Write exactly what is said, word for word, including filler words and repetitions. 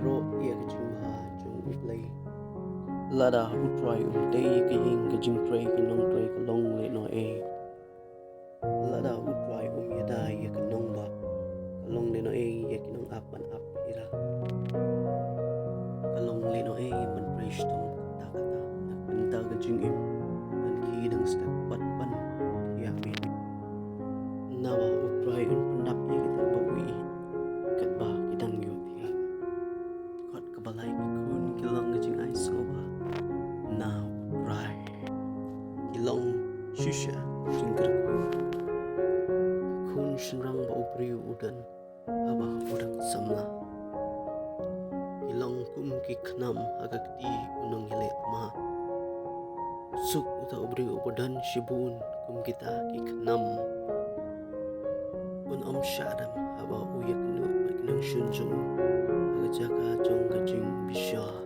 Pyrshah ïa ka jingbha jong U Blei. Lada U Trai um tei ïa ka ïing ka jingtrei ki nongtrei ka long lehnohei. Lada U Trai um ïada ïa ka nongbah, ka long lehnohei ïa ki nongap ban ap hi ra. Ka long lehnohei ban trei shitom katta katta na ka bynta ka jingim ban ki dang step bad ban ïa mi. Naba U Trai un pyndap ïa kita ba u ïeit katba ki dang ïohthiah. Kot kaba lai ki khun ki long ka jingai sngewbha na U Trai. Ki long shisha jingkyrkhu. Ki khun shynrang ba u briew u don haba u dang samla. Ki long kum ki khnam ha ka kti u nongïaleh tma. Suk uta u briew uba don shibun kum kita ki khnam. Un ym shah dem haba u ïakynduh bad ki nongshun jong u ha ka jaka jong ka jingbishar.